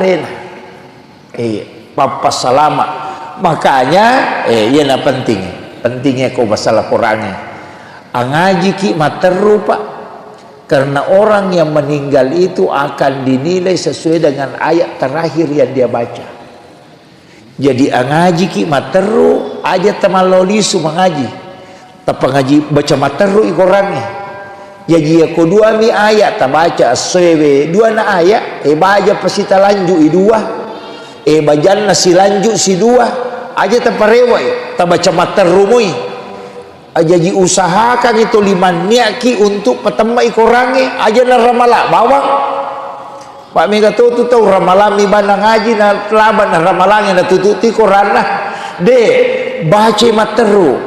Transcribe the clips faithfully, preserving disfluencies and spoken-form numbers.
Arena. Iya, pappasalama. Makanya, eh, iyana penting. Pentingnya ko masalah Korangnge. Angajiki matteru, Pak. Karena orang yang meninggal itu akan dinilai sesuai dengan ayat terakhir yang dia baca. Jadi, angajiki matteru, aja tamallao lisu mangaji. Tapangaji baca matteru i Korangnge. Jaji, iyako duami ayat tabaca essoewe, duana ayat, e, baja pasi talanjui dua, e, bajanna silanju sidua, aja taparewai, tabaca matteru moi. Jaji, usahakan itu limanniaki untuk patemma'i Korangnge, aja naramala bawang. Pak, mega to tu tau ramalammi bana ngaji na laba na ramalangnge na tututi Koranna. De, baca matteru.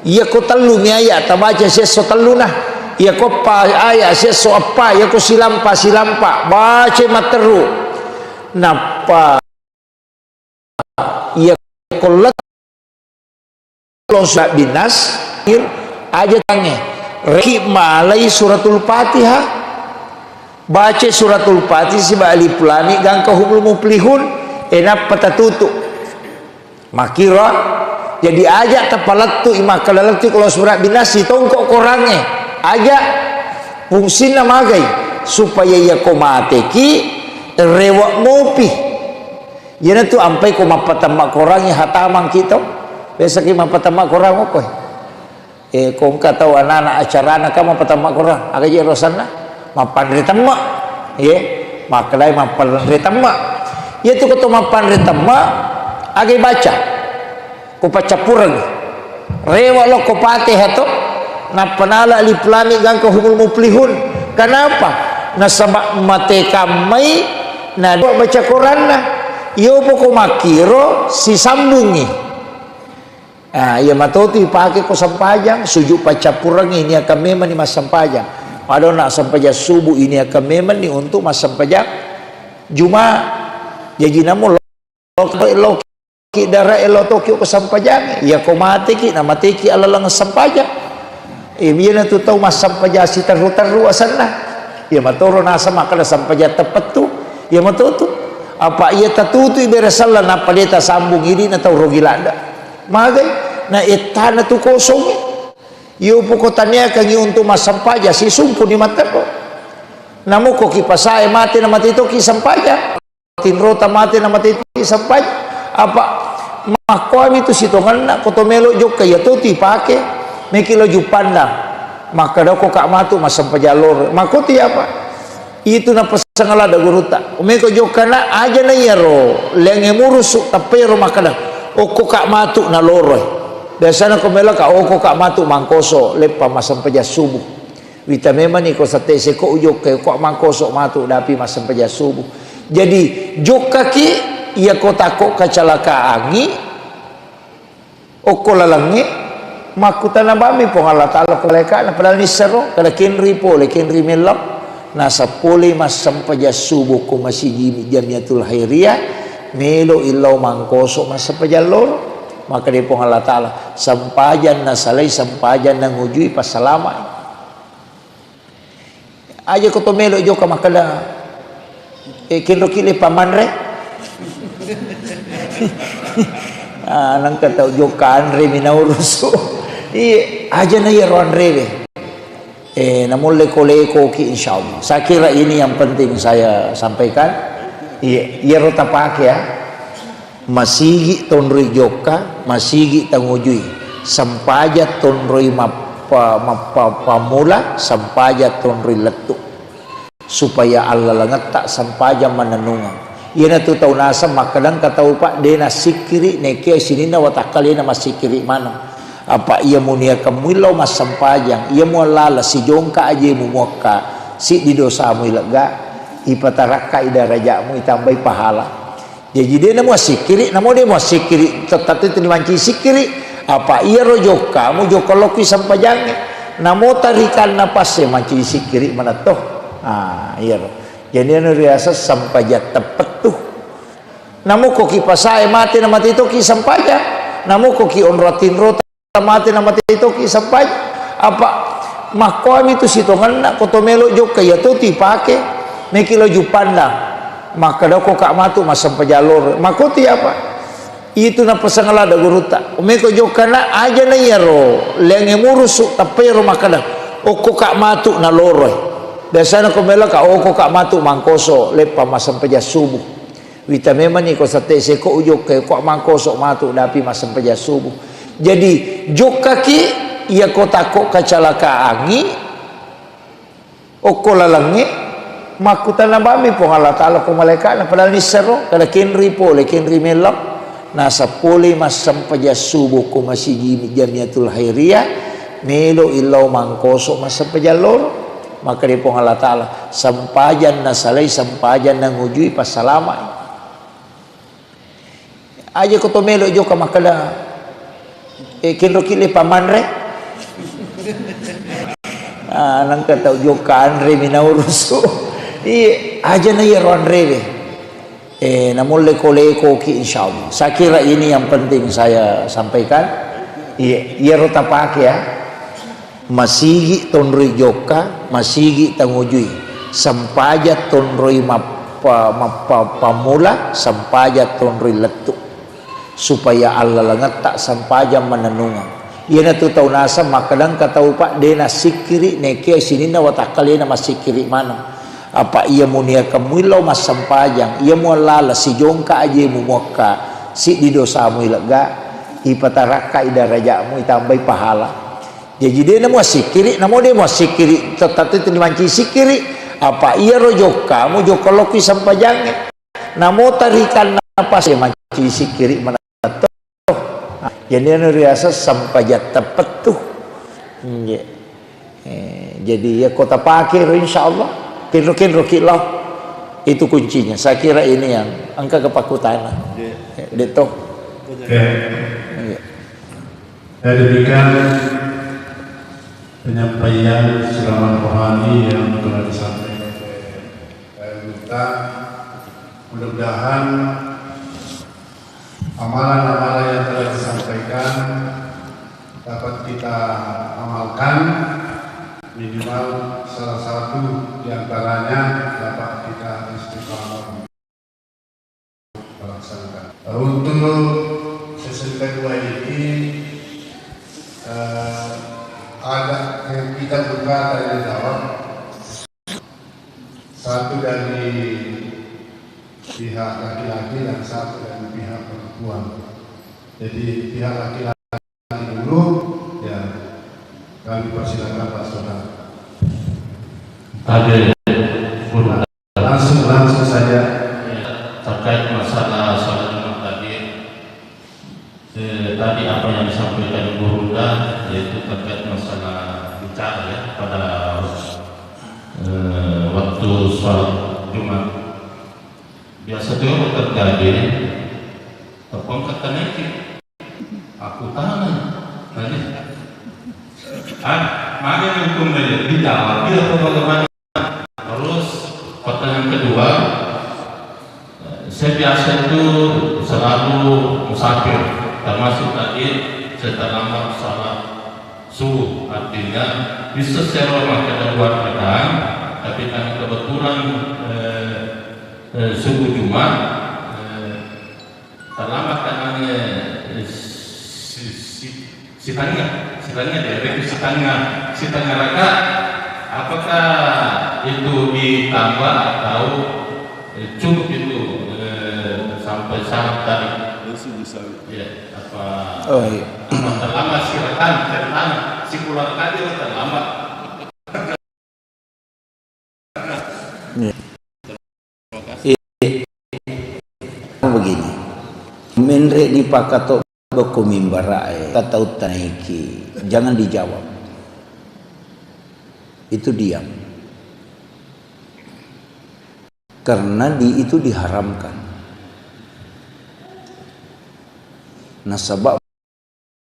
Iyako tellumi ayat tabaca siesso telluna. Iyako eppa ayat siesso eppa, iyako silampa silampa, baca matteru. Nappa iyako lettu surat binas, aja tangnge. Reki malai suratul Fatihah. Baca suratul Fatihah siba alif lam mim gangka humul muflihun, e, nappa tatutu. Makkiro, jadi aja tapalettu i makkalelettu kalau surat binas sitongko Korangnge. Aja fungsinna magai supaya iyako mateki rewe mopi. Iyanatu ampai ko mappatemma Korangnge hatamangki to. Biasaki mappatemma Korang okko e. Eh, ko engka tau anak-anak acarana ka mappatemma Korang, aga je rosanna? Mappanre temma. Ye, makkedai mappanre temma. Iyatu ko to mappanre temma, aga baca? Ko paccappureng. Rewa lokko Fatihah to, nappa nala alif lam mim gangka humul muflihun. Kenapa? Nasaba mate kammai na baca Koranna. Iyo poko makkiro sisambungi. Ah, iya matotu ipake ko sempajang, sujud paccappurengngi niakan memang ni massempajang. Padona sempajang subuh ini akan memang ni untuk massempajang Juma. Jaji namo lo, lo, lo ki dara elo toki ko sempajang. Iya ko mateki, na mateki alaleng sempajang. Eh, iyana tu tau massempajang siterru-terru asenna. Iya matoro nasa makkeda sempajang teppettu. Iya matotu. Apa iya tatutu ibere sella nappa de tasambung idi na tau rogi ladda. Magai, na ettana tu kosongngi. Iyo poko taniakangngi untuk massempajang, sisumpuni matteru. Namoko ki pasae mate na mate toki sempajang. Tinrota mate na mate toki sempajang. Apa makkoami tu sitongenna ko to melo jokka iya to tu ipake. Meki lo juppandang. Makkeda ko ka matu massempajang loro. Makoti apa? Itu napasang ladda gurutta. Umeko jokkana aja na iyaro, lengnge murusu, tappa iyaro makkeda, okko ka matu naloroi. Biasana ko meloka, okko ka matu mangkoso, leppa massempajang subuh. Wita memang ni ko satte seko ujokka, ko mangkoso matu dapi massempajang subuh. Jadi, jokkaki, iya ko tako kecelakaan, okko lalengnge, makkutana bammi Puang Allah Ta'ala ko malaika'na, padahal nissero, kada kenri pole, kenri mellau. Nasa pole massempajang subuh ko masigi Jamiatul Khairiyah, melo illau mangkoso massempajang loro. Maka di Puang Allah Ta'ala, sempajang nasalai, sempajang nangujui, passalamai. Aja ko to melo jokka makkeda, eh, kenro ki le pamanre. Ah, nangka tau jokka anre mi naurusu. Iye, aja na iyaro anrewe. Eh, namulle ko leko ki, insyaallah. Saya kira ini yang penting saya sampaikan. Iye, iyaro tapake ya. Masigi tonroi jokka, masigi tangujui. Sempajang tonroi mappa-, mappa-, pammula, sempajang tonroi lettu. Supaya allalengetta sempajang mannennungeng. Iyanatu tau naseng makkeda engka tau, Pak, de nassikkiri, nekia sininna watakkalena massikkiri maneng. Apa iya muniakan muillau massempajang, iya muallala sijongka ajemu muakka, siddi dosamu ilegga, ipatarakkai darajatmu, itambai pahala. Jaji, de namo assikkiri, namo de mo assikkiri, tetap itu dimanci sikkiri. Apa iyaro jokkamu, jokka lokki sempajangnge. Namo tarikanna passe manci sikkiri manetto. Ah, iyaro. Jadi anu riaseng sempajang teppettu. Namo ko ki pasae mate na mate toki sempajang. Namo ko ki onro tinro mate na mate toki sempajang. Apa makkoami tu sitongenna ko to melo jokka iya to tu ipake. Meki lo juppandang. Makkeda, "Okko ka matu massempajang loro." Makoti apa? Itu napasang lada gurutta. Meko jokkana aja na iyaro, lengnge murusu, tappa iyaro makkeda, "Okko ka matu na loroi." Biasana ko melo ka, "Okko ka matu mangkoso, leppa massempajang subuh." Wita memang ni ko sate seko ujokka, ko mangkoso matu dapi massempajang subuh. Jadi, jokkaki, iya ko takko kecelakaan i, okko lalengnge, makkutana bammi Puang Allah Ta'ala ko malaika'na, padahal nissero, kada kenri pole, kenri mello. Naseng pole massempajang subuh ko masigi Jamiatul Khairiyah, melo illau mangkoso massempajang loro. Makkeda Puang Allah Ta'ala, sempajang nasalai, sempajang nangujui, passalamai. Aja ko to melo jokka makkeda, "Eh, kenroki le pamanre." Ah, nangka tau jokka anre mi naurusu. Iye, aja na iyaro anrewe. Eh, namulle ko lekoki, insyaallah. Saya kira ini yang penting saya sampaikan. Iye, iyaro tapake ya. Masigi tonroi jokka, masigi tangujui. Sempajang tonroi mappa-, mappa-, pammula, sempajang tonroi lettu. Supaya allalengetta sempajang mannennungeng. Iyanatu tau naseng makkeda engka tau, Pak, de nassikkiri, nekia sininna watakkalena massikkiri maneng. Apa iya muniakeng muillau massempajang, iya muallala sijongka aje mumuakka, siddi dosamu ilegga, ipatarakkai darajatmu, itambai pahala. Jaji, de namuassikkiri, namo de muassikkiri, tette tu dimanci sikkiri. Apa iyaro jokkamu, jokka lokki sempajangnge. Namo tarikanna pas manci sikkiri manatto. Jadi anu riaseng sempajang teppettu. Nggih. Eh, jadi iya ko tapake ro, insyaallah. Kenro-kenroki lao. Itu kuncinya. Saya kira ini yang engka kepakutanna. Nggih. Eh, de to. Oke. Nggih. Ya, demikian penyampaian ceramah rohani yang telah disampaikan oleh Pak Guru. Mudah-mudahan amalan-amalan yang telah disampaikan dapat kita amalkan, minimal salah satu di antaranya dapat kita istiqamah. Terlaksanakan. Untuk sesi kedua ini, eh, ada yang kita buka tanya jawab. Satu dari pihak laki-laki dan satu dari pihak perempuan. Jadi, pihak laki-laki dulu, ya, kami persilakan Pak Suhar. Tadi, Guru. Langsung, langsung saja. Ya, terkait masalah sholat Jumat tadi, eh, tadi apa yang disampaikan Gurunda, yaitu terkait masalah bicara, ya, pada, eh, waktu sholat Jumat. Biasa tu terjadi, tepung keteneki. Aku tangan. Tadi. Ah, mana yang hukum tadi? Dijawab dia apa bagaimana? Terus, pertanyaan kedua, eh, saya biasa itu selalu musafir, termasuk tadi saya terlambat salat subuh. Artinya, bisa saya makan dua rakaat, tapi karena kebetulan, eh, eh, subuh Jumat, eh, terlambat kan, eh, si, si, setengah, setengah dia, itu setengah, setengah rakaat. Apakah itu ditambah atau, eh, cukup itu, eh, sampai salam tadi? Ya, apa, oh, iya, apa terlambat si rakaat, si rakaat, si puluh rakaat itu terlambat. Iya. Iya. Begini. Menre dipakato beko mimbara e, tatau tanaiki. Jangan dijawab. Itu diam. Karena di, itu diharamkan. Nasaba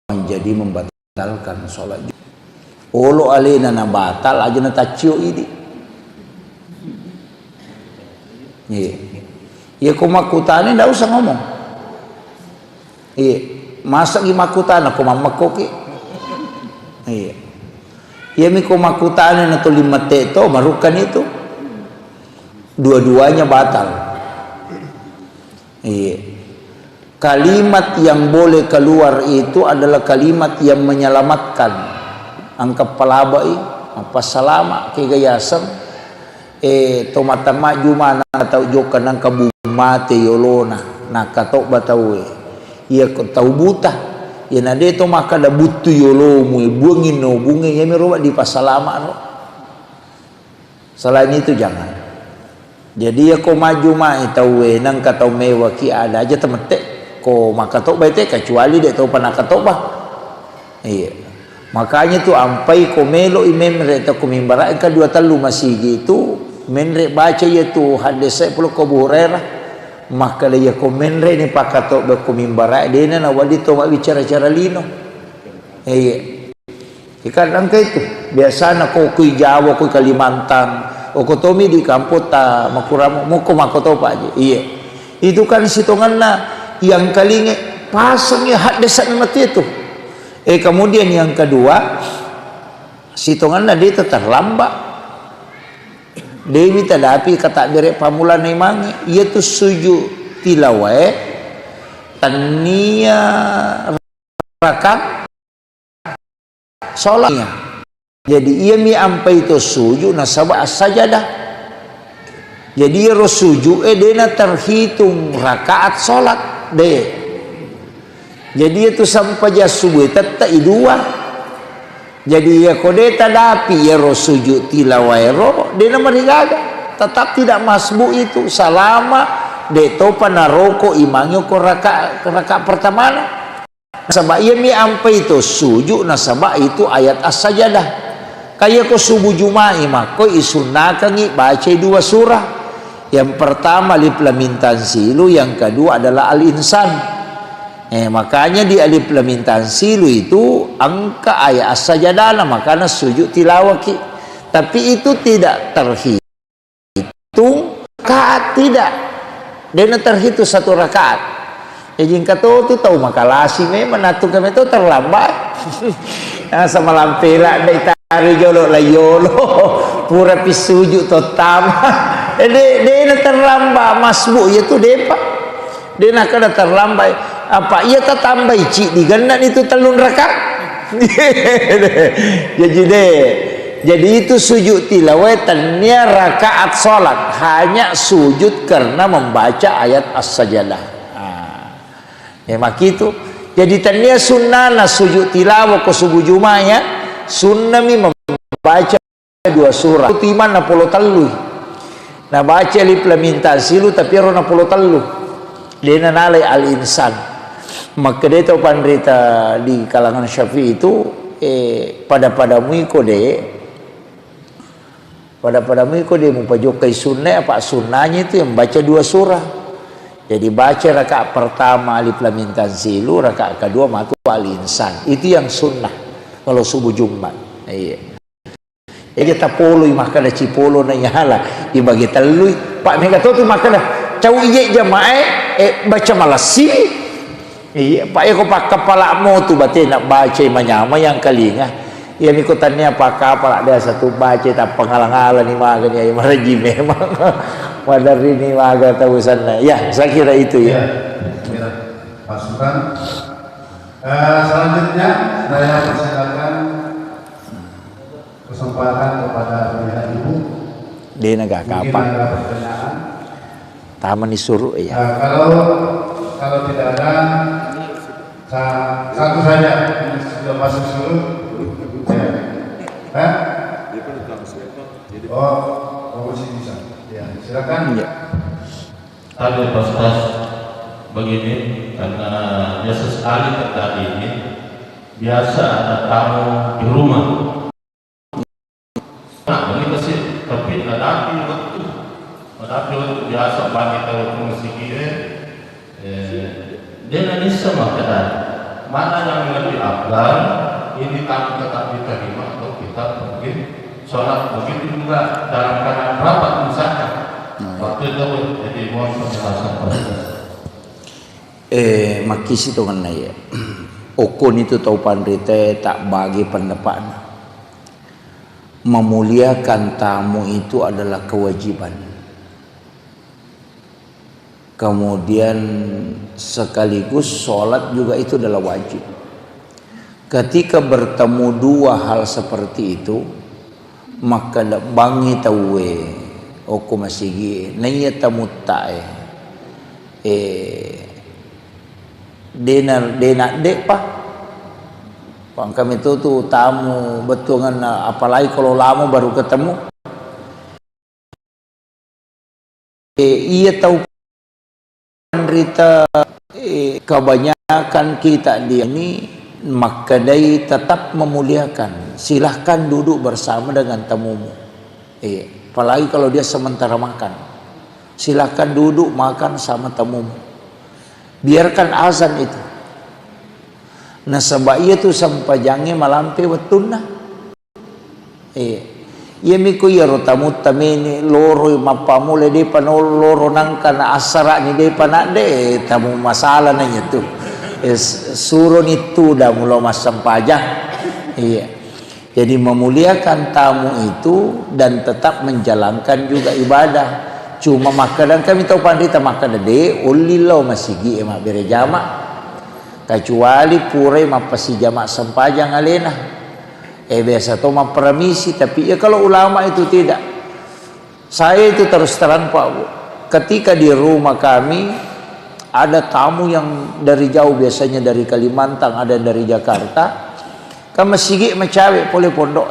menjadi membatalkan sholat Jumat. Olo alena na batal aja na taccio idi. Iya. Iya, ko makkutane ndak usah ngomong. Iya. Masa gi makkutana ko mammekko ki? Iya. Iya mi ko makkutane na tuli mette to, marukkan itu. Dua-duanya batal. Iya. Kalimat yang boleh keluar itu adalah kalimat yang menyelamatkan. Engka palabai, mappassalama, kega yaseng, eh, to matamma juma na tau jokka nangka bung mate yolona, nakatobba tauwe. Iya ko tau buta, iya na de to makkada buttu yolomu, buangi no bunge, iya miro dipassalama ro. Selain itu jangan. Jadi, iya ko majjumai tauwe, nengka tau mewaki, ada aja temette ko makkatobba te, kecuali de topa nakatobba. Iya. Makanya tu ampai ko meloi menre to ko mimbara, engka dua tellu masigi tu menre baca iya tu hadis e pole ko Abu Hurairah. Makkada iya ko menre ni pakkatobba ko mimbara, dena nawedding to mabbicara-cara lino. Iya. Ikan engka itu, biasana ko kui Jawa, kui Kalimantan, oko tomi di kampota makuramo, moko makotopa aja. Iya. Itu kan sitonganna yang kalinge pasangi haddesak mati itu. Eh, kemudian yang kedua, sitonganna de terlambat. Dewi tadapi kata bere pamulana imange, iya tu suju tilawae, tania raka sholatnya. Jadi, iyami ampai to suju nasaba as-sajadah. Jadi, iyaro suju e dena terhitung rakaat sholat, de. Jadi, itu sampaja subuh tette i dua. Jadi, iya ko de tadapi iyaro suju tilawaero, dena marigaga. Tetap tidak masbu itu selama de topa naroko imangi ko raka, raka pertamana. Nasaba iyami ampai to suju, nasaba itu ayat as-sajadah. Kaya ko subuh Juma'i makko isunnakangi bacai dua surah. Yang pertama Alif Lam Mim Tanzilu, yang kedua adalah Al-Insan. Eh, makanya di Alif Lam Mim Tanzilu itu engka ayat as-sajadana, makana sujud tilawaki. Tapi itu tidak terhitung. Tung rakaat tidak. Dena terhitung satu rakaat. Jaji engka to tu tau makalasi memang, nattu kami to terlambat. Nah, sama lampela dai tari jolo layolo. Pura pisuju tottama. Eh, de, dena terlambat masbu iya tu depa. Dena kada terlambat. Apa iya tatambai ci digenna itu tellung rakaat. Jaji de. Jadi itu sujud tilawah tennia rakaat salat, hanya sujud karena membaca ayat as-sajadah. Ah. Memang gitu. Jadi tennia sunnana sujud tilawah ko subuh Jumat ya, sunnami membaca dua surah. Itu iman napolo tellui. Nabaca Alif Lam Mim Tanzilu, tapi ero napolo tellu. Dena nalai Al-Insan. Makkeda tau panrita di kalangan Syafi'i itu, eh, pada-pada muiko de, pada-pada muiko de mupajokkai sunnah, apa sunnahnya itu yang baca dua surah. Jadi baca rakaat pertama Alif Lam Mim Tanzilu, rakaat kedua matu Al-Insan. Itu yang sunnah kalau subuh Jumat. Iya. Eja tapoloi makkeda cipolo na yala ibagi tellui. Pak mega to tu makkeda cau ije jamae, eh, baca malassi. Iya, Pak, eko pakkapala mo tu batena bacai manyama yang kalinga. Iya miko tania pakkapala biasa tu bacai tappa ngala-ngala ni magani, ayo maraji memang. Maderri ni maga tau sanna. Ya, saya kira itu ya. Ya, ya. Pasukan. Eh, selanjutnya saya persilakan kesempatan kepada pihak ibu. Dia negara. Mungkin kapal. Ada pertanyaan. Taman disuruh ya. Nah, kalau, kalau tidak ada, sa-, satu saja yang sudah masuk suruh. Ya. Hah? Oh, oh, masih bisa. Ya, silakan. Ya. Halo, Pak Ustaz. Begini, karena biasa sekali terjadi ini, biasa ada tamu di rumah. Nah, ini pasti, tapi nadapi waktu. Nadapi waktu biasa bagi tahu ke masjid, eh, dia nangis sama kadang. Mana yang lebih afdal, ini tamu tetap diterima atau kita pergi sholat? Begitu juga dalam keadaan rapat misalkan. Nah, ya. Waktu itu, jadi mohon penjelasan Pak Ustaz. Eh, makkisi tongenna iya. Okkoni tu tau panrita tabbagi pendapatna. Memuliakan tamu itu adalah kewajiban. Kemudian sekaligus sholat juga itu adalah wajib. Ketika bertemu dua hal seperti itu, maka lebbangi tauwe, okko masigi, naiya tamuttae, eh, dena, dena depa. Pangkami tu, tu tamu bettuanganna, apalagi kalau lama baru ketemu. Eh, iya tau panrita, eh, kebanyakan kita dia ini makkedai tetap memuliakan. Silahkan duduk bersama dengan tamumu. Eh, apalagi kalau dia sementara makan. Silahkan duduk makan sama tamumu. Biarkan azan itu. Nasaba iya tu sempajangnge malampe wettunna. Eh, iyami ko iyaro tamutta mene loroi mappamula, depa nol-, loro nangka na assara'ni depa nadde, eh, tamu masalah nanya tu. Eh, s-, suroni tuda mulo massempajang. Iya. Jadi memuliakan tamu itu dan tetap menjalankan juga ibadah. Cuma makkadang kami tau panrita makkada, de, ulli lao masigi e mabbere jama. Kecuali purai mappasijama sempajang alena. Eh, biasa to mapparamisi, tapi ya kalau ulama itu tidak. Saya itu terus terang, Pak, Bu. Ketika di rumah kami ada tamu yang dari jauh, biasanya dari Kalimantan, ada yang dari Jakarta, kan masigi macawe pole pondok.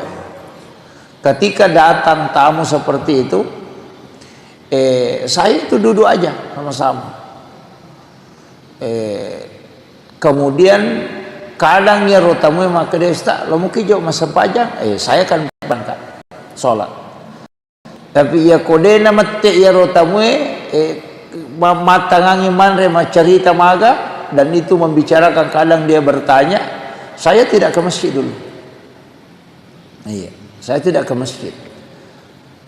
Ketika datang tamu seperti itu, eh, saya itu duduk aja sama-sama. Eh, kemudian kadang iyaro tamue makkeda, "Ustaz, lo muki jo massempajang?" Eh, saya kan berangkat sholat. Tapi iya ko de namette iyaro tamue, eh, ma-, mattangangi manre, maccarita maga, dan itu membicarakan, kadang dia bertanya, saya tidak ke masjid dulu. Iya, saya tidak ke masjid.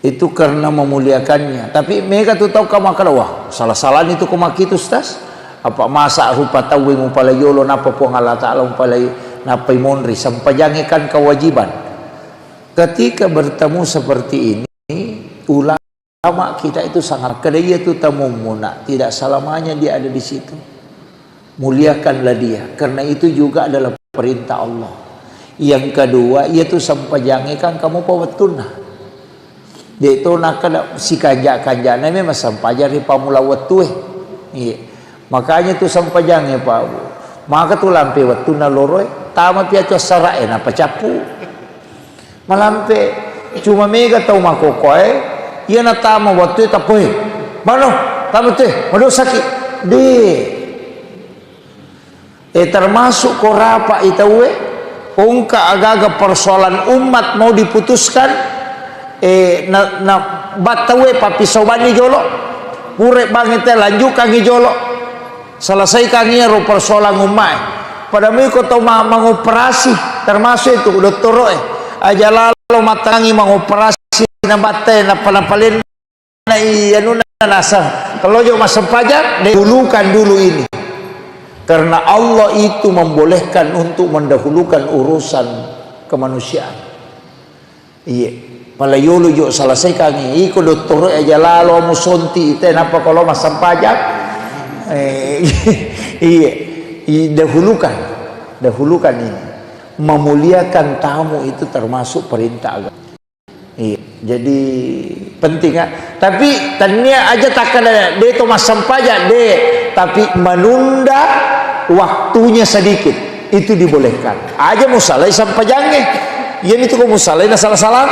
Itu karena memuliakannya. Tapi mega tu tau ka makkeda, "Wah, salah-salah ni tu ko makkitu, Ustaz. Apa masa rupa tauwe mupalai yolo, napa Puang Allah Ta'ala mupalai, napa imonri, sempajangnge kan kewajiban." Ketika bertemu seperti ini, ulama kita itu sangat, makkeda, "Iya tu tamummu, Nak, tidak selamanya dia ada di situ. Muliakanlah dia, karena itu juga adalah perintah Allah. Yang kedua, iya tu sempajangnge kan kamu pawettunna." De to nakkeda sikanja-kanjana memang sempajang ri pammula wettue. Iya. Makanya tu sempajangnge, Pak, Bu. Maka tu lampe wettunna loroe, tama pi atu assara'e, napacappu. Malampe, cuma mega tau makokoe, iya natama wettue tapoi. Mano, tama tue, madosaki. De. Eh, termasuk ko rapa'i tauwe, engka aga-aga persoalan umat mau diputuskan, eh, na, na, battauwe pappisobanni jolo, pura bangngi te lanjukkangngi jolo, selesaikangngi iyaro persoalan ummae. Pada muiko tau ma-, mangoperasi, termasuk itu dottoro'e, aja lalo mattangangngi mangoperasi na battae, nappa napalenna. Na iyanunna naseng, kalau jo massempajang, dahulukan dulu ini. Karena Allah itu membolehkan untuk mendahulukan urusan kemanusiaan. Iya, pala yolo jo selesaikan, iko dottoro aja lalo musonti ite, napa kalau massempajang? Eh, iya, i-, dahulukan, dahulukan ini. Memuliakan tamu itu termasuk perintah agama. Iya, jadi penting, ah. Tapi tania aja takkada de to massempajang, de, tapi menunda waktunya sedikit itu dibolehkan. Aja musalai sempajangnge. Iya itu ko musalai na salah-salah.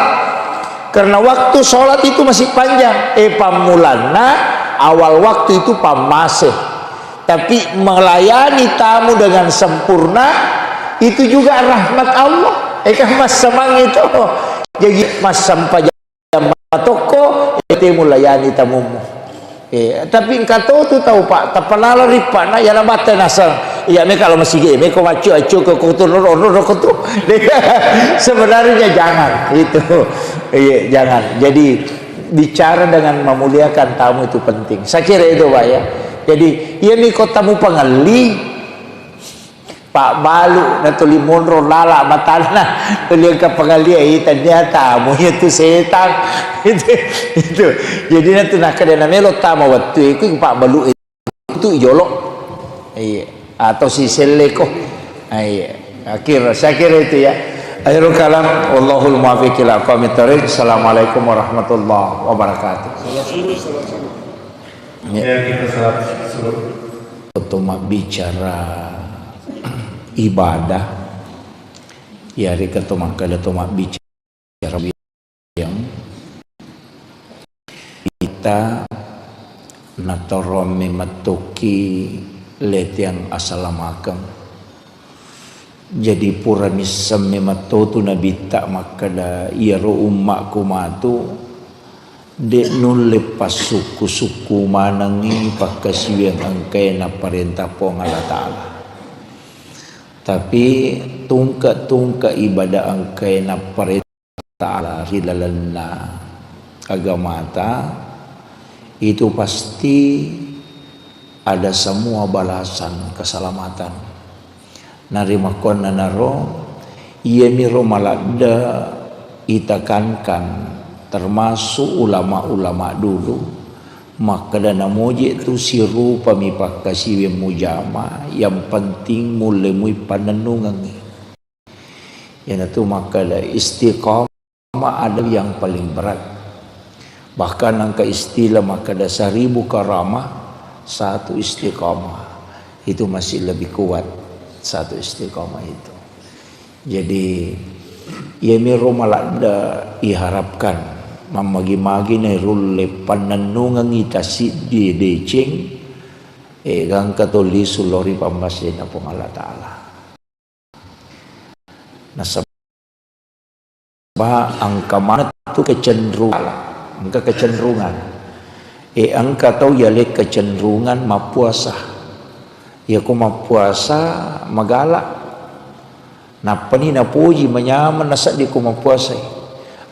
Karena waktu sholat itu masih panjang. Eh, pammulanna awal waktu itu pammase. Tapi melayani tamu dengan sempurna, itu juga rahmat Allah. Eh, kan massamang itu. Jadi, massempajang matokko, eh, te mulayani tamummu. Eh, tapi engka to tu tau, Pak, tapalala rippa, na, yana batte naseng. Iya, me kalau masigi, me ko maccu, accu, ko, ko tu, ro, ro, ro, ko tu. Sebenarnya jangan, itu. Iya, jangan. Jadi, bicara dengan memuliakan tamu itu penting. Saya kira itu, Pak, ya. Jadi, iya mi ko tamu pangelli, pabbalu na tuli monro lala matanna, tuli engka pangelli, eh, ternyata tamu itu setan. Itu, itu. Jadi, na tu nakkeda na melo tama wettu, eh, ku pabbalu, eh. Itu jolo. Iya. Atau si selleko. Iya. Akhir, saya kira itu ya. Akhirul kalam, wallahul muwaffiq ila aqwamit thariq. Assalamualaikum warahmatullahi wabarakatuh. Ya. Ya, kita salam suruh. Untuk bicara ibadah, ya, rika to makkeda to mabbicara yang kita natoroang memettoki letiang asalamakeng. Jadi pura misseng memettotu nabitta makkeda, iyaro ummakku matu de nulle passukku-sukku manengngi pakkasiwiang engkae napparenta Puang Allah Ta'ala. Tapi tungke-tungke ibadah engkae napparenta Ta'ala ri lalenna agamata, itu pasti ada semua balasan keselamatan. Narimakkuannanaro, iyamiro maladde itekankan, termasuk ulama-ulama dulu, makkeda namoje tu sirupami pakkasiwiang mujama, yang penting mulle mui pannennungengngi. Iyanatu makkeda istiqamah adalah yang paling berat. Bahkan engka istilah makkeda seribu karamah, satu istiqamah. Itu masih lebih kuat satu istiqamah itu. Jadi, iyamiro maladde iharapkan mammagi-magi nairulle pannennungengngi tasiddi deceng, eh, gangka to lisu lao ri pammasena Puang Allah Ta'ala. Nasaba engka maneng tu kecenderungan, engka kecenderungan. Eh, engka tau yale kecenderungan mappuasa. Iyako mappuasa magala. Nappani napoji manyameng nasedding ko mappuasai.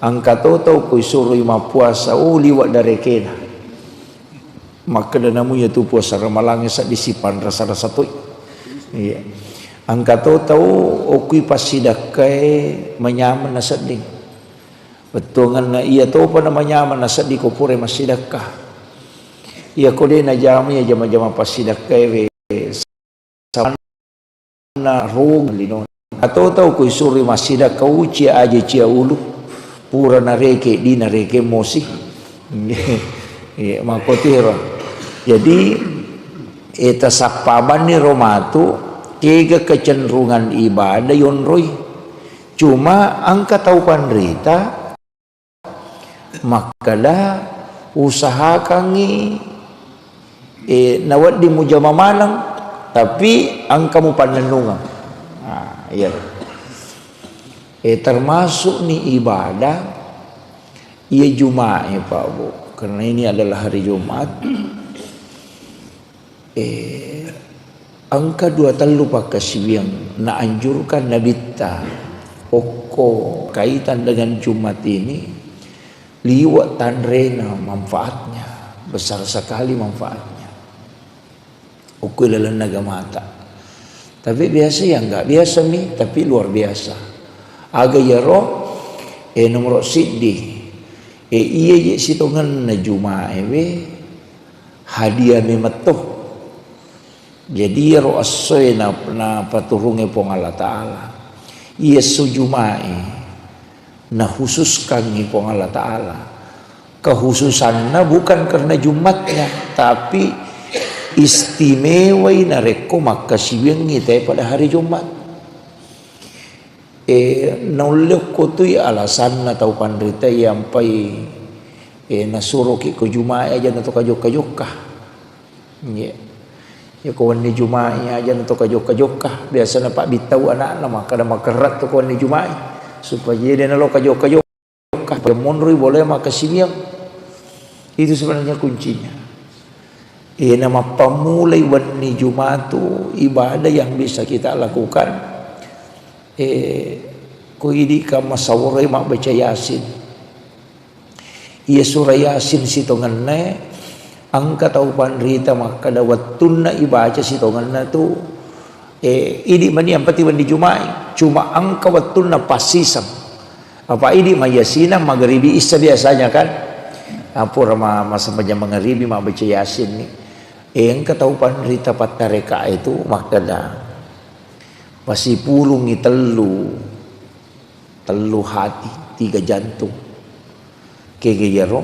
Engka to tau ko isuroi mappuasa, oh, liwa darekena. Makkeda namu iyatu puasa ramalangnge seddi sipanrasa-rasa toi. Iya. Engka to tau okui passidakkae manyameng nasedding. Bettuangenna iya topa na manyameng nasedding ko pura massidakka. Iya ko de najama iya jama-jama passidakkae we. Samanna rong lino. Atau tau ko isuroi massidakka uci aja cia ulu. Pura nareke di nareke mosi. Iya, makkotiro. Jadi, eh, tasappabanni ro matu, kega kecenderungan ibadah yonroi. Cuma engka tau panrita, makkeda, usahakangngi, eh, nawedding mujama maneng, tapi engka mupannennungeng. Nah, iya. Eh, termasuk ni ibadah, iya Jumat, eh, Pak Bu. Karena ini adalah hari Jumat. Eh, engka dua tellu pakkasiwiang naanjurkan Nabitta okko kaitan dengan Jumat ini, liwa tanrena manfaatnya, besar sekali manfaatnya. Okko ilalenna agamata. Tapi biasa ya enggak biasa mi, tapi luar biasa. Aga iyaro, eh, nomor siddi, eh, iya je sitongenna Jumat ewe, hadiah memetto. Jadi iyaro essoe na, napaturungnge Puang Allah Ta'ala. Iya esso Jumae, nakhususkangngi Puang Allah Ta'ala. Kekhususanna bukan karena Jumatnya, tapi istimewai narekko makkasiwiangngi te pada hari Jumat. Eh, naulle okkotui alasanna tau panrita iyampai, eh, nasuroki ko Jumae aja na to kajokka-jokka. Iya. Ya ko wenni Jumae aja na to kajokka-jokka. Biasana pabbittau anakna makkeda makerrat to ko wenni Jumae. Supaya de nalo kajokka-jokka. Monroi boleh makkasiwiang. Itu sebenarnya kuncinya. Eh, na mappammulai wenni Jumatu ibadah yang bisa kita lakukan. Eh, ko idi ka masawurai mabbaca Yasin. Iya surah Yasin sitongenna, engka tau panrita makkeda wettunna ibaca sitongenna tu, eh, idi mani yang penting wenni Juma'i. Cuma engka wettunna passiseng. Apa idi mayyasina magaribi issa biasanya kan? Apura ma-, massempajang magaribi mabbaca Yasin ni. Eh, engka tau panrita pattareka itu makkeda, pasipulungi tellu, tellu hati, tiga jantung. Kega iyaro?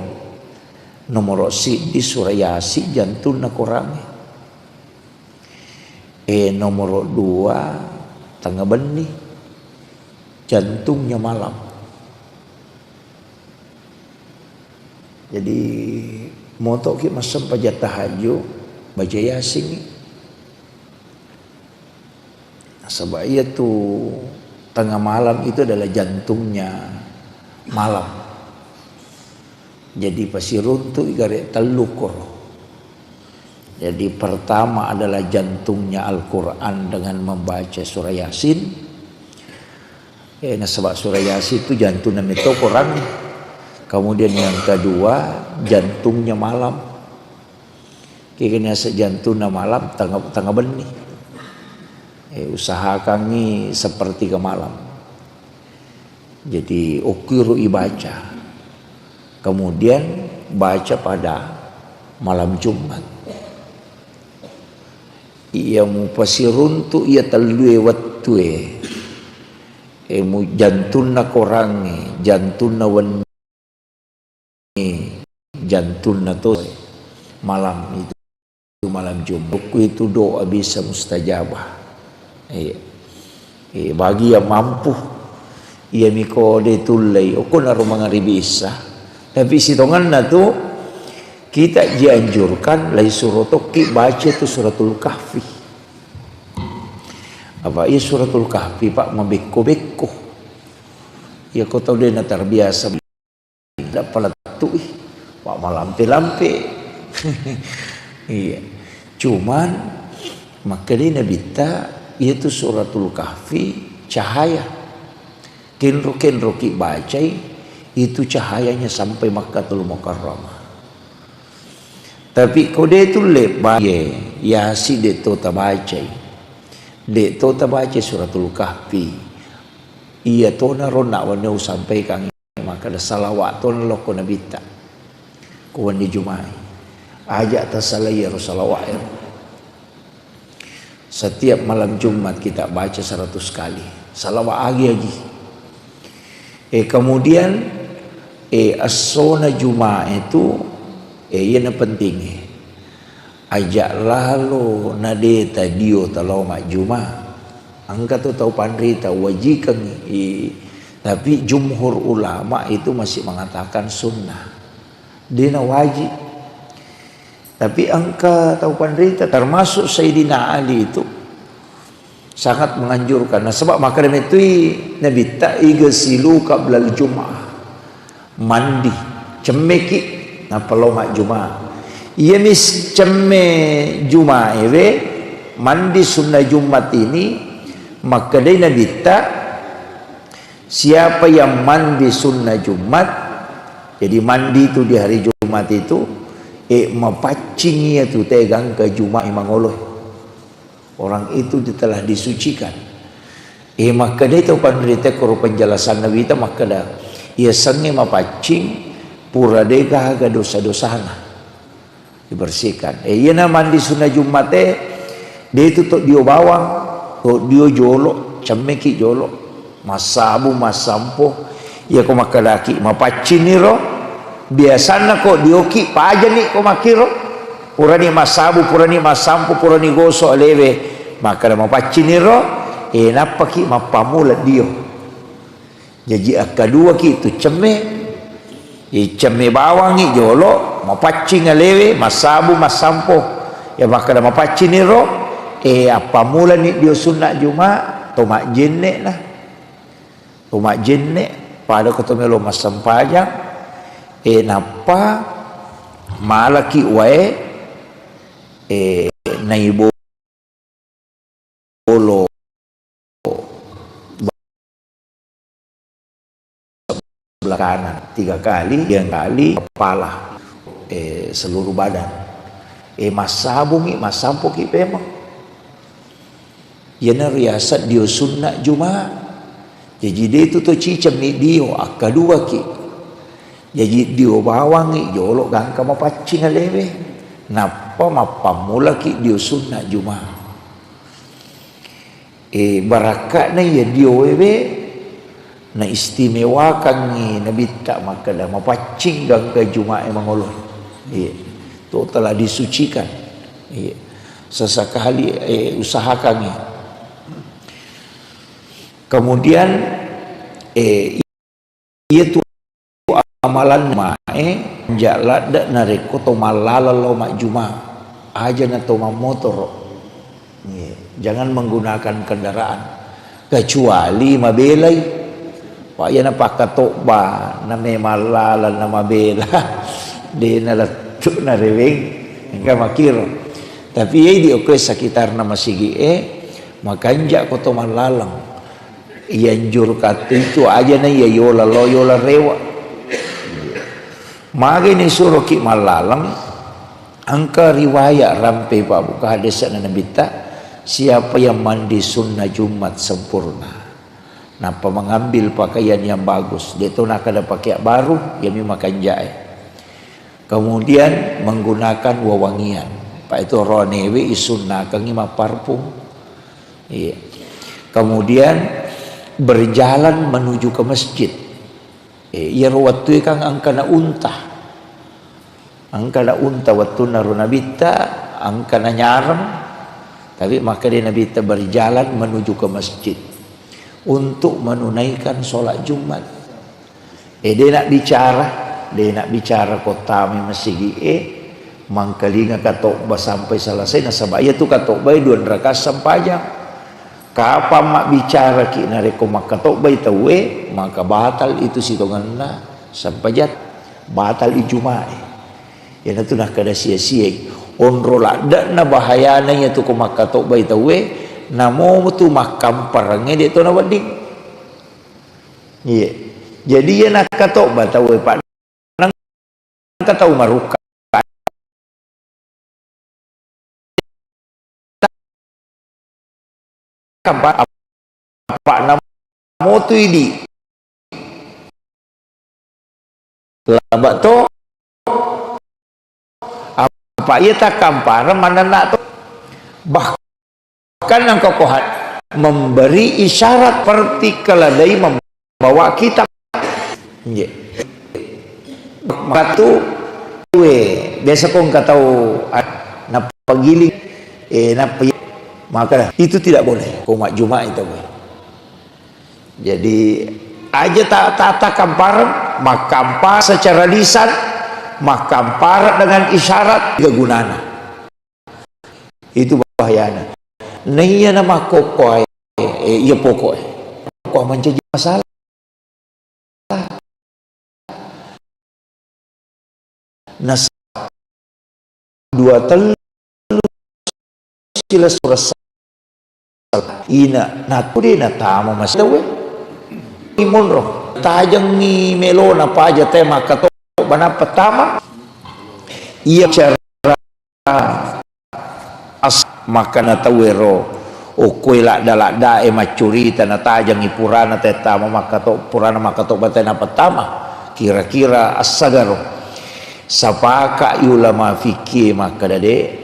Nomoro siddi Surah Yasin jantunna Korangnge. Eh, nomoro dua tengnga benni, jantungnya malam. Jadi, motoki massempajang tahajud, baca Yasin. Nasaba iyatu tengah malam itu adalah jantungnya malam. Jadi, pasiruntu i gare tellu koro. Jadi, pertama adalah jantungnya Al-Quran dengan membaca surah Yasin. Eh, nasaba surah Yasin itu jantungna metto Quran. Kemudian yang kedua, jantungnya malam. Kega niaseng jantungna malam, tengnga, tengnga benni. Eh, usahakangi sepertiga malam. Jadi, okkiru ibaca. Kemudian baca pada malam Jumat. Iya mupasiruntu iya tellue wettue. Eh, mu-, jantunna Korangnge, jantunna wenni, jantunna to malam itu, malam Jumat. Ku itu doa bisa mustajabah. Iya. Eh, bagi yang mampu, iya miko de tullei, okko naro mangaribi Isya. Tapi sitongenna tu, kita dianjurkan, lai suro tokki baca tu Suratul Kahfi. Apa iya Suratul Kahfi, Pak, mabekko-bekko. Iya ko tau de na terbiasa. Tidak palettui, wa malampe-lampe. Iya. Cuman, makkedai Nabitta, itu Suratul Kahfi cahaya. Kenro-kenroki bacai, itu cahayanya sampai Makkatul Mukarramah. Tapi ko de tulle ba-, ye, Yasin de to tabacai. De to tabacai Suratul Kahfi. Iya tona ro nak wenni usampaikan. Makkeda salawat tona lokko Nabitta. Ko wenni Juma'i. Aja tasalai iyaro salawat ero. Setiap malam Jumat kita baca seratus kali. Salawat agi-agi. Eh, kemudian, eh, essona Juma itu, eh, iyana pentingnge. Aja lalo na de tadio talao majjuma. Engka tu tau panrita wajikeng i, tapi jumhur ulama itu masih mengatakan sunnah. Dena wajib. Tapi engka tau panrita, termasuk Sayyidina Ali itu, sangat menganjurkan. Nasaba makkeda metoi Nabitta, "Igsilu qablal Jum'ah." Mandi, cemmeki, nappa lao majjuma. Iyami s-, cemme Jumaewe, mandi sunna Jumat ini, makkedai Nabitta, siapa yang mandi sunna Jumat, jadi mandi itu di hari Jumat itu, eh, mapaccing iyatu tegangka Jumae mangolo. Orang itu telah disucikan. Eh, makkedai tau panrita koro penjelasanna wita makkeda, iya sengnge mapaccing pura degaga dosa-dosana dibersihkan. Eh, iyana mandi sunna Jummate, de tu to dio bawang, to dio jolo, cemmeki jolo, massabu, massampo. Iya ko makkedaki, mapacciniro, biasanna ko dioki, pajani ko makkiro. Purani massabu, purani massampo, purani gosok alewe, makkeda mapacciniro, eh, nappaki mappamula dio. Jaji akkaduaki tu cemme, eh, cemme bawangi jolo, mapaccing alewe, massabu, massampo. Ya makkeda mapacciniro, eh, appamulani dio sunna Juma, to majjenne na. To majjenne, pada ko to melo massempajang, eh, nappa malaki wae, eh, naibo-, bolo sebelah kanan tiga kali, tiga kali kepala, eh, seluruh badan. Eh, massabungi, massampoki pemeng. Iyana riaseng dio sunna Juma. Jaji de tu to cicemmi dio, akkaduaki. Jaji dio bawangi jolo gangka mapaccing alewe. Nappa mappammulaki dio sunna Juma. E, barakka'na iya dioe we, naistimewakangngi Nabitta makkeda, mapaccing gangka Juma'e mangolo. Iya. Tu telah disucikan. Iya. Sesekali, eh, usahakangngi. Kemudian, eh, Iyatu amalan mae, ja ladde narekko to mallaleng lao majjuma, aja na to mammotoro. Iya, jangan menggunakan kendaraan. Kecuali mabelai. Pak, iya napakkatobba, na memang laleng na mabela. De nalettu nareweng, engka makiro. Tapi iya di okko sekitarna masigi e, makanja ko to mallaleng. Iyanjurkan itu aja na iya yola lo, yola rewa. Magi ni suroki mallaleng, engka riwayat rampe Pak buka hadis na Nabitta, siapa yang mandi sunnah Jumat sempurna, nappa mengambil pakaian yang bagus, de to nakada pakaian baru, yami makanjae. Kemudian menggunakan wewangian. Pak itu ronewe isunnakangi maparfum. Iya. Kemudian berjalan menuju ke masjid. Eh, iyaro wettue kan engkana unta. Engkana unta wettunna ro Nabitta, engkana nyareng, tapi makkeda Nabitta berjalan menuju ke masjid untuk menunaikan sholat Jumat. E, de nabbicara, de nabbicara ko tama masigi e, mangkalinga katobba sampai selesai, nasaba iyatu katobba e dua rakaat sempajang. Kapang mabbicaraki narekko makkatobbai tauwe, maka batal itu sitongenna sempajang, batal ijmae. Iyanatu nakkeda sia-siai. Onro ladde'na bahayana iyatu ko makkatobbai tauwe, namo tu makkamparengnge de to nawedding. Iya. Jadi iya nakkatobba tauwe, Pak, nang engka tau marukka. Apa, apa namo tu idi. Laba to, apa iya takkampareng manenna to. Bahkan engka ko had-, memberi isyarat seperti keledai membawa kitab. Nggih. Maka tu, we, biasa ko engka tau a-, nappa giling, eh, nappa i-, maka itu tidak boleh. Ko majjuma itu, we. Jadi, aja ta-, ta-, takkampareng, makkampa secara lisan, makkampareng dengan isyarat, kegunana. Itu bahayana. Naiya na makkokkoe, eh, iya pokoe. Ko mancaji masalah. Nasaba dua tellu silessureng ina, natu de natama masigi tauwe. Imonro, tajengngi melona paja te makkatobba nappa tama. Iya cara as-, makkana tauwe ro, okkoe ladda-laddae maccurita natajengngi purana te tama makkato-, purana makkatobba te nappa tama. Kira-kira assagaro. Sapaka ulama fikih makkada de.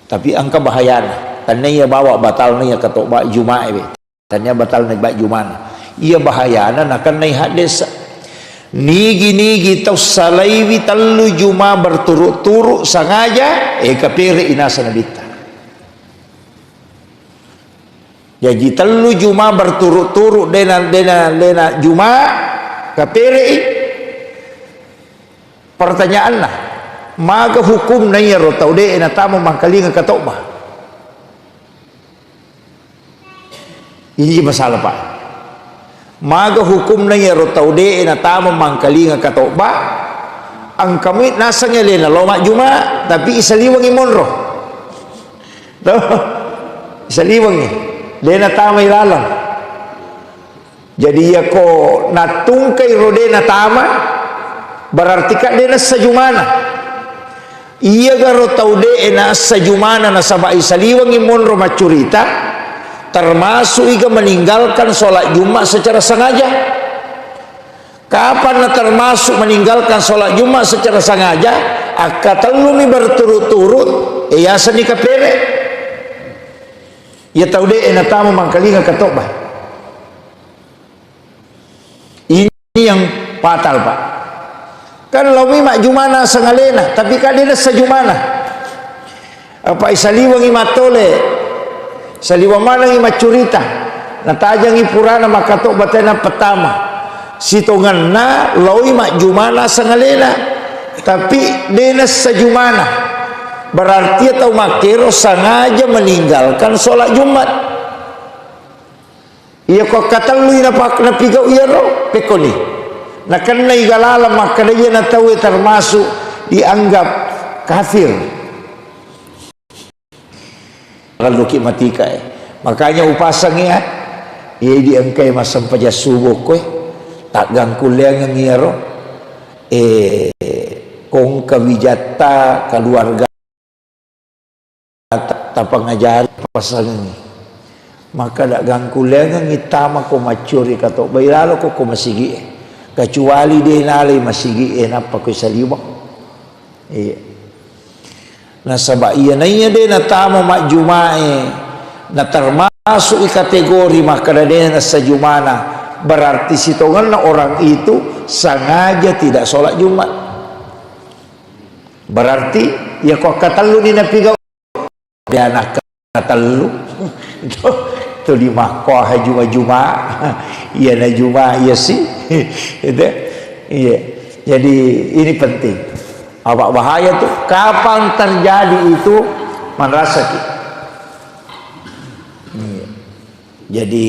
Tapi engka bahayana. Tania bawa batalna iya katobba Jumae be. Tania batalna ba Jumana. Iya bahayana nakennai haddesa. Nigi-nigi tau salaiwi tellu Juma berturut-turut sengaja, eh, kapere inasa Nabitta. Jaji tellu Juma berturut-turut dena, dena, dena Juma kaperei. Pertanyaanna, maga hukumna iyaro tau de natama mangkalinga katobba? Ini masalah, Pak. Maga hukumna iyaro tau de natama mangkalinga katobba? Engka mui naseng alena lao majjuma, tapi isaliwengi monro. Toh? Isaliwengi. De natamai laleng. Jadi, iyako nattungkai ro de natama, berarti ka de nassa Jumana. Iyagaro tau de nassa Jumana nasaba isaliwengi monro maccurita, termasuk iga meninggalkan sholat Jumat secara sengaja. Kapan na termasuk meninggalkan sholat Jumat secara sengaja? akkatellumi berturut-turut, e, yasenni kapere. Iya tau de' e natama mangkalinga katobba. Ini yang fatal, Pak. Kan laomi majjumana sangalena, tapi kan de' nassa jumana. Apa isaliwengi mattole, saliweng manengi maccurita, natajengi purana makkatobba tena pertama. Sitongenna laoi majjumana sangalena, tapi de' nassa jumana. Berarti tau makkero sengaja meninggalkan sholat Jumat. Iya ko akkatellui napak-, napigau iyaro, pekkoni. Nakennai galalang makkeda iyana tauwe termasuk dianggap kafir. Laluki matika e. Makanya upasang ya, iya di engkai massempajang subuh koe, taggangkulleangeng iyaro, eh, kongka wijatta keluarga ta-, tapangajari pasangengngi. Makkeda gangkulleangengngi tama ko maccuri katobba ilalo ko, ko masigi e. Kecuali de' nalai masigi e nappa ko saliweng. Iya. Nasaba iya naiya de' natama majjumae, na termasuk i kategori makkeda de' nassa jumana, berarti sitongenna orang itu sengaja tidak sholat Jumat. Berarti, iya ko akkatelluni napigau, de' nakkatellu. Tuli makkoha juma-juma. Iya na juma, iya si. Itu. Iya. Jadi, ini penting. Apa bahaya tuh? Kapan terjadi itu, manrasaki. Iya. Jadi,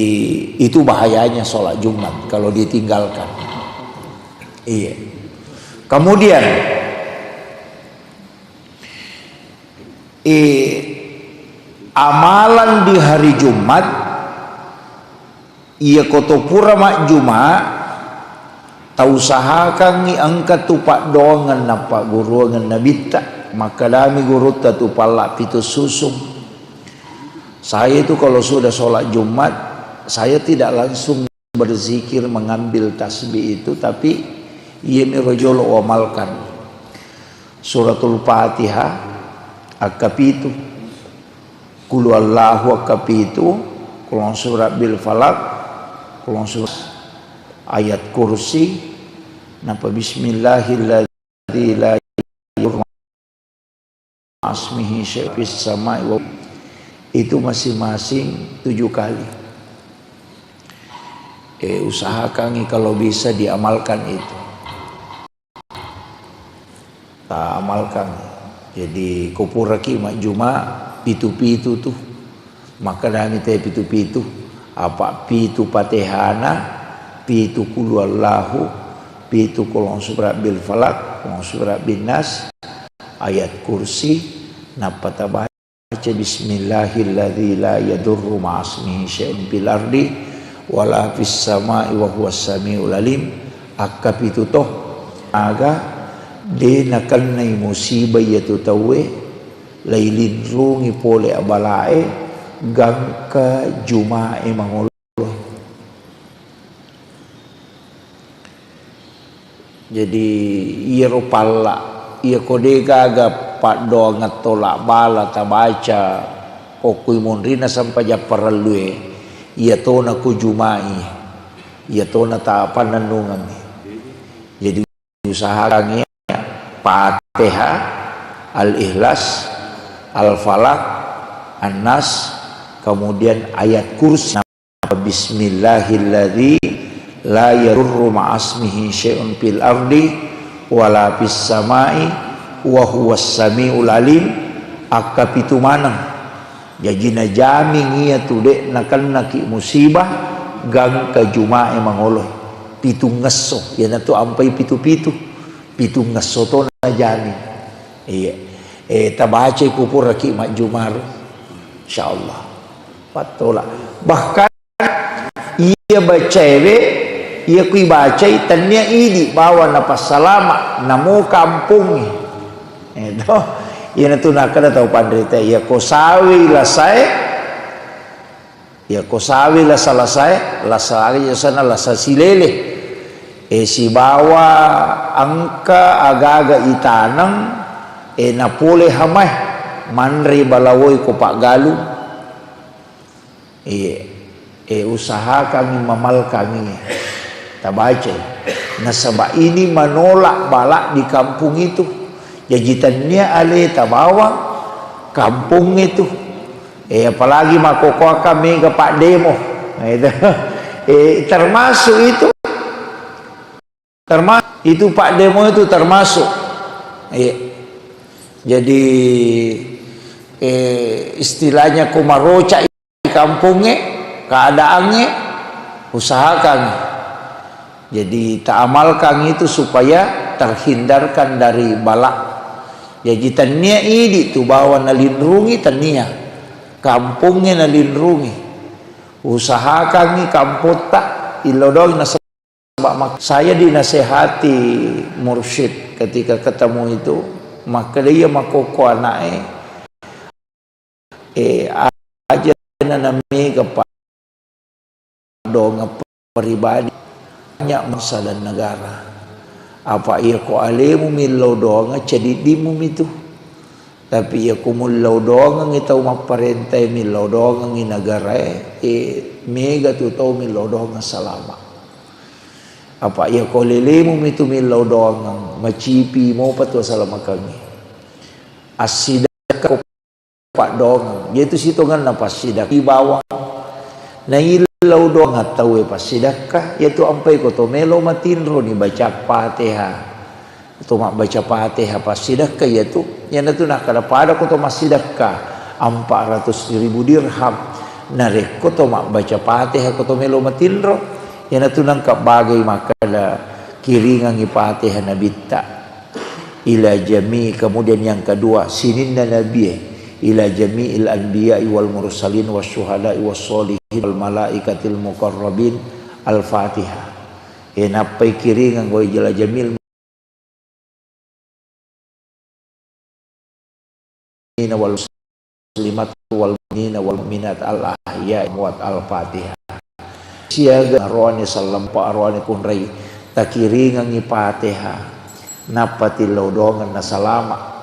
itu bahayanya sholat Jumat kalau ditinggalkan. Iya. Kemudian, eh, amalan di hari Jumat, iya ko to pura majjuma, tausahakangngi engka tu paddoangeng nappagguruangeng Nabitta. Makkedami gurutta tu palla pitu susung. Saya itu kalau sudah sholat Jumat, saya tidak langsung berzikir mengambil tasbih itu, tapi iyamiro jolo uamalkan. Suratul Fatihah, akka pitu. Qul huwallahu akka pitu, Qul a'udzu birabbil falaq, Qul a'udzu ayat kursi, napa bismillahilladzi la yadurru asmihi syai'un fis sama'i wa, itu masing-masing tujuh kali. Eh, usahakangi kalau bisa diamalkan itu. Ta amalkan. Jadi, ko puraki majjuma, pitu-pitu tu. Makkedami te pitu-pitu. Apa pitu Fatihana, pitu Qul huwallahu, pitu Qul a'udzu birabbil falaq, Qul a'udzu birabbin nas, ayat kursi, nappa tabaca Baca bismillahilladzi la yadurru ma'asmihi syai'un fil ardi wala fis sama'i wa huwas samiul alim. Akka pitu to. Aga de nakennai musibah iyatu tauwe, lailinrungi pole abalae, gangka jumae mangolo. Jadi, iyaro palla, iya ko de gaga paddoangeng tola bala tabaca, ko kui monrina sempajang parellue, iya tona ku jumai, iya tona ta pannennungengngi. Jadi, usahakangngi Fatihah, Al-Ikhlas, Al-Falaq, An-Nas, kemudian ayat kursi. Bismillahilladzi la yadurru ma'asmihi syai'un fil ardi wala fis sama'i wa huwas samiul alim, akka pitu maneng. Jaji najaming iyatu de nakennaki musibah gangka jumae mangoloi. Pitungngesso, iyanatu ampai pitu-pitu. Pitungngesso to najaming. Iya. Eh, tabacai ku puraki majjumaru. Insyaallah. Pattola. Bahkan iya bacaewe, iya kui bacai tennia idi bawa napassalama namo kampongnge. Eh, to. Iyanatu nakkeda tau panrita, iya ko sawei lasae, iya ko sawei lasa-lasae, lasa aga sana lasa silele. Eh, sibawa engka aga-aga itaneng, E, napole hamae, manre balawoi ko paggalung. Iya. E, usahakangngi mamalkangngi. Tabacai. Nasaba ini menolak bala di kampung itu. Jaji tennia aleta bawang kampung itu. E, apalagi makkokkoe mega paddemo. Nah, itu. E, termasuk itu. Termasuk itu, paddemo itu termasuk. Iya. Jadi, eh, istilahnya ko maroca i kampongnge, keadaangnge, usahakan. Jadi, taamalkan itu supaya terhindarkan dari bala. Jadi, tennia idi tu bawa nalinrungi, tennia. Kampongnge nalinrungi. Usahakangngi kampotta, illau doang nasaba mak-, saya dinasehati mursyid ketika ketemu itu, makkeda iya makkokko ana'e, eh, aja na mega pa-, dongeng pribadi, banyak masalah negara. Apa iya ko alemu millau dongeng, cediddimu mitu. Tapi iya ko mullau dongengngi tau mapparentae, millau dongengngi negarae, eh, mega tu tau millau dongeng salama. Apa iya ko lelemu mitu millau dongeng, macipi mopa tu asalamakengnge. Assidakka ko paddongeng, iyatu sitongenna passidakka bawang. Naillau dongeng tauwe passidakka, iyatu ampai ko to melo matinro ni baca Fatihah. To mabbaca Fatihah passidakka iyatu, iyanatu nakkeda pada ko to massidakka empat ratus ribu dirham. Narekko to mabbaca Fatihah ko to melo matinro, iyanatu nangka bagai makkeda kiringangngi Fatihah nabitta. Ila jami, kemudian yang kedua, sininna nabie, ila jami'il anbiya'i wal mursalin wasyuhada'i wassolihin wal malaikatil muqarrabin, Al-Fatihah. E, nappai kiringang ko ila jami'il muslimina wal muslimat wal mu'minina wal mu'minat al ahya'i wal amwat. Al-Fatihah. Siaga roane sallampa roane kunrai takiringangngi Fatihah. Nappa tillau dongeng nasalama.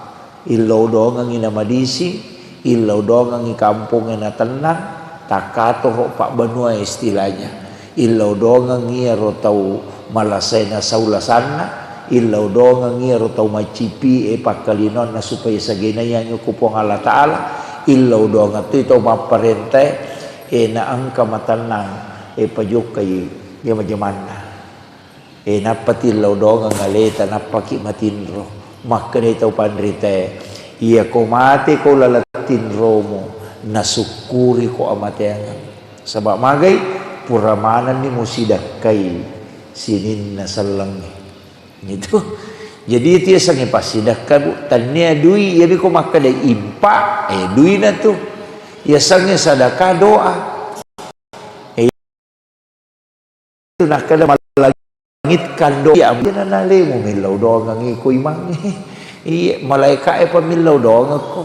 Illau dongengngi namadising, illau dongengngi kampongnge natennang, takkatoro pabbanua istilahnya. Illau dongengngi iyaro tau malasae nasau lasanna, illau dongengngi iyaro tau macipi e pakkalinoanna supaya sagenaiangngi ku Puang Allah Ta'ala, illau dongeng tu tau mapparentae, e naengka matennang, e pajokkai jama-jamanna. E, nappa tillau dongeng aleta, nappaki matinro. Makkedai tau panritae, "Iyako mate ko laleng tinromu, nasukkuri ko amateangeng. Saba magai, pura manenni musidakkai sininna sellengnge." Gitu. Jadi itu yasengnge passidakka, Bu. Tennia dui, jadi ko makkeda impa, eh, duina tu. Yasengnge sadaka doa. Eh, Nakkeda malangitkan doa, iya, nalemu millau doangengngi ko imangnge. Iya, malaeka'e pa millau doangekko.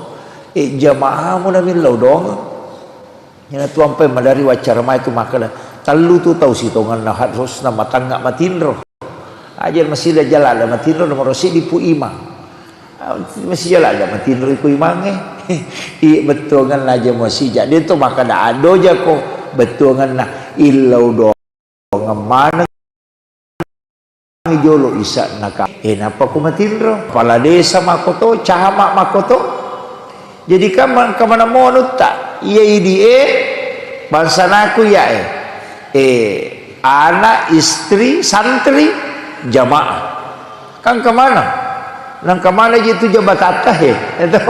Eh, jamaamu na millau doangeng. Iyana tu ampai madari waccara mai tu makkeda, tellu tu tau sitongenna harusna matangnga matinro. Aja masila jala ada matinro nomoro siddi pu imang. Ah, masijala ada matinroi ko imangnge. Iya, bettuangenna aja masija. De to makkeda addo jako bettuangenna illau doangeng maneng jolo isa naka. Eh, nappa ko matinro? Kepala desa makoto, camat makoto. Jadi kam-, kamana monutta? Iya idi e, bangsanaku iya e. Eh, anak, istri, santri, jamaah. Kan kemana? Nang kemana je tu jabatatta he? Itu.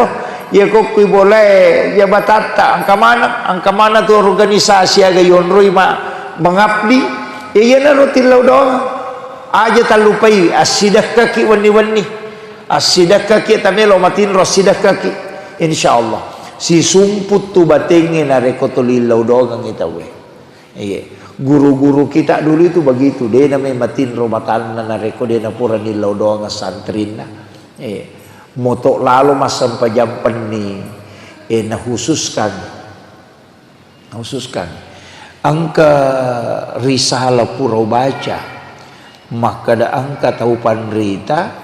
Ya kok kui boleh jabatatta. Angka mana? Angka mana tu organisasi aga yonroi ma mengabdi? Ya, iya naro tillau doang. Aja tallupai, assidakkaki wenni-wenni. Assidakkaki tamelo matinro, assidakkaki. Insya Allah. Sisumput tu batengnge narekko tuli illau doangengngi tauwe. Iya. Guru-guru kita dulu itu begitu, de name matinro matanna narekko de napura nillau doang santrinna. Iya. Moto lalo massempajang penni, eh, nakhususkan. Nakhususkan. Engka risalah pura ubaca, makkeda engka tau panrita,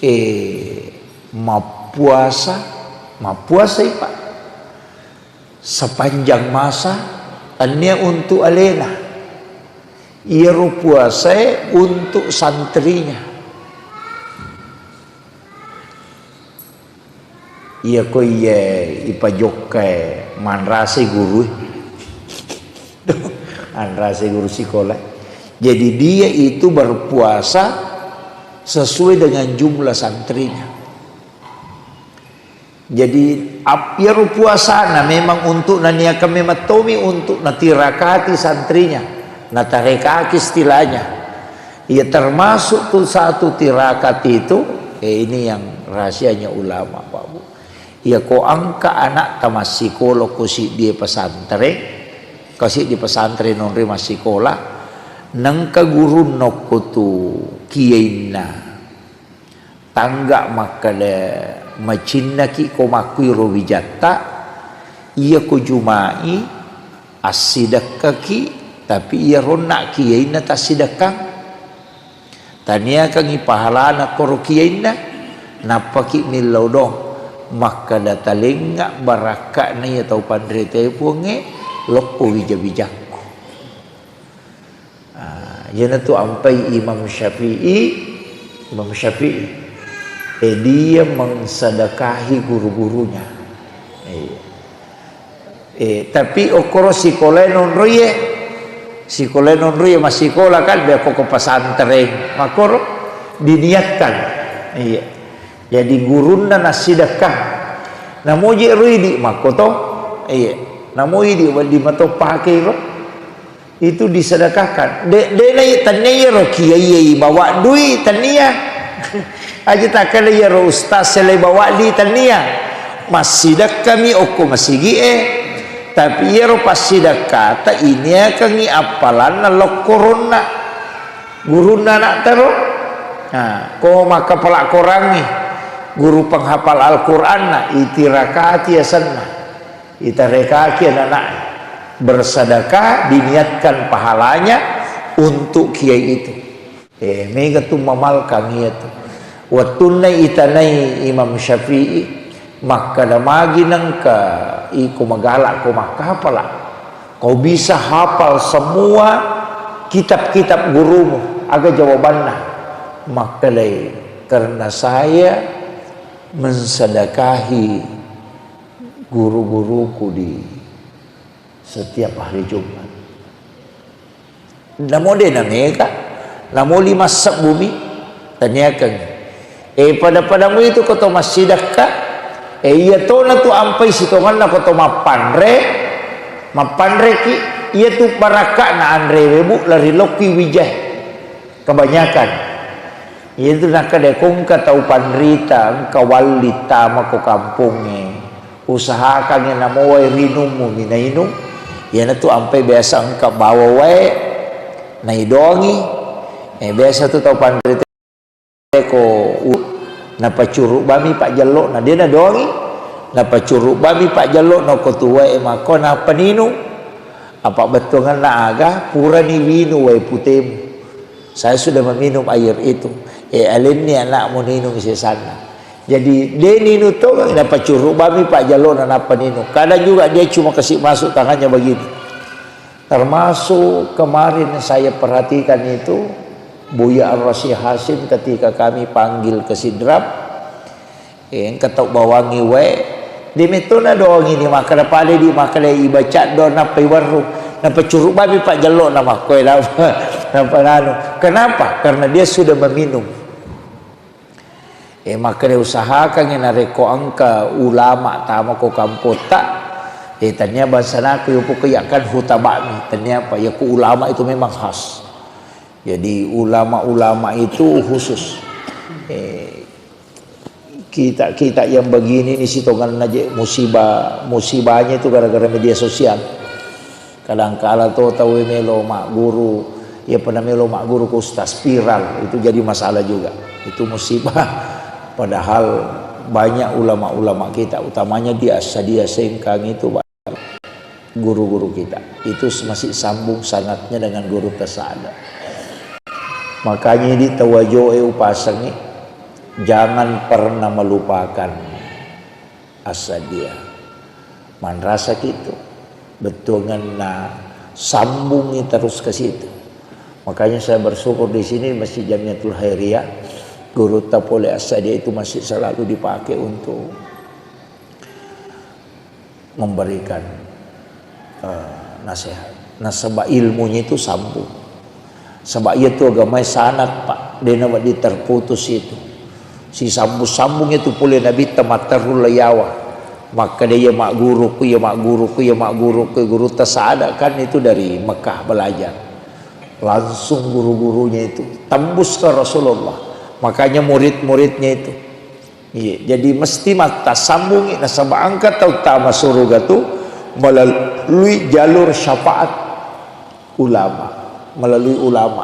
eh, Mappuasa, mappuasai, Pak, sepanjang masa, tennia untuk alena. Iyaro puasae untuk santrinya. Iya ko iye ipajokkae manrasai guru. Anrasai guru sikola. Jadi dia itu berpuasa sesuai dengan jumlah santrinya. Jadi, ap-, iyaro puasana memang untuk naniakan memang tomi untuk natirakati santrinya, natarekaki istilahnya. Iya, termasuk tu satu tirakat itu, eh, ini yang rahasianya ulama, Pak Bu. Iya, ko engka anakta massikola ko siddie pesantren, ko siddie pesantren nonroi massikola, nengka gurunna ko tu kiainna. Tangga makkeda macinnaki ko makkuiro wijatta, iya ko jumai assidekkaki, tapi iya ronna kiyainna tassidekkang. Taniakangi pahalana koro kiyainna, nappaki millau dong makkeda talengnga barakka'na iya tau panritae Puangnge lokko wija-wijakku. Ah, iyanatu ampai Imam Syafi'i, Imam Syafi'i. Eh, dia mensedekahi guru-gurunya. Iya. Eh, tapi okkoro sikolae nonroie, sikolae nonroie massikola kan, dia koko pesantren, makkoro diniatkan. Iya. Jadi gurunna nassidekka. Namoje ro idi makkoto. Iya. Namo idi wedding mato pakei ro. Itu disedekahkan. De, de na tania iyaro kiai bawa dui, tania. Aja takkeda iyaro ustaz sele bawa di, tania. Massidekkami okko masigi'e, tapi iyaro passidekkata iniakangi appalanna lokkoronna. Gurunna anak tero. Nah, ko makkapala Korangngi, guru penghafal Al-Quranna, itirakati asenna. Itarekaki anak-anak. Bersedekah diniatkan pahalanya untuk kiai itu. Eh, mega tu mamalkang iya tu. Wettunna itanai Imam Syafi'i, makkeda magi nengka iko magala ko makkapala. Kau bisa hafal semua kitab-kitab gurumu, aga jawabanna? Makkedai, karena saya mensedekahi guru-guruku di setiap hari Jumat. Namo de namega, namo lima sebbu mi, taniakangi. Eh, pada-padamu itu koto massidekka, eh, iya tona tu ampai sitonganna koto mappanre, mappanreki, iya tu barakka'na anrewe, Bu, lari lokki wijai. Kebanyakan. Iya tu nakkeda ko engka tau panrita, engka walli tama ko kampongnge. Usahakangngi namo wae rinummu mi nainung. Iyanatu ampai biasa engka bawa wae naidoangi. Eh, biasa tu tau panrita ko u-, napacurubami pajjello'na, de nadoangi. Napacurubami pajjello'na ko tu wae makko nappa ninung. Apa bettuanganna aga purani winu wae putemu. Saya sudah meminum air itu. Eh, alenni anakmu ninung sesanna. Jadi, de ninung tongeng, napacurubami pajjello'na nappa ninung. Kadang juga dia cuma kasih masuk tangannya begini. Termasuk kemarin saya perhatikan itu, Buya Ar-Rasyid Hasyim ketika kami panggil ke Sidrap, Eh, engka tau bawangngi wae. De metto nadoangi ni makkeda pale di makkeda ibaca do nappa iwerru. Nappa curubami pajjello'na makkoe napa, napa nanu. Kenapa? Karena dia sudah meminum. Eh, makkeda usahakangngi narekko engka ulama tama ko kampotta, eh, tania bangsanaku yopo ke yakan hutabami, tania apa? Yaku ulama itu memang khas. Jadi ulama-ulama itu khusus. Eh, Kita-kita yang begini ni sitonganna je musibah, musibahnya itu gara-gara media sosial. Kadangkala to tau melo magguru, ya pernah melo magguru ke ustaz viral, itu jadi masalah juga. Itu musibah. Padahal banyak ulama-ulama kita, utamanya di Assadia Sengkang itu, Pak. Guru-guru kita. Itu masih sambung sanadnya dengan guru Tasada. Makanya di tawajoe upasangi. Jangan pernah melupakan Assadia. Manrasa kitu. Bettuangenna sambungi terus ke situ. Makanya saya bersyukur di sini Masjid Jamiatul Khairiyah, gurutta pole Assadia itu masih selalu dipakai untuk memberikan, eh, nasihat. Nasaba ilmunya itu sambung. Saba iya tu agamae sanad, Pak. Dena wedding terputus itu. Sisambung-sambung itu pole Nabitta matteru layawa. Makkeda iya magguruku, iya magguruku, iya magguruku, gurutta sada kan itu dari Mekah belajar. Langsung guru-gurunya itu tembus ke Rasulullah. Makanya murid-muridnya itu. Iya, jadi mesti mattassambungi nasaba engka tau tama suruga tu melalui jalur syafaat ulama, melalui ulama.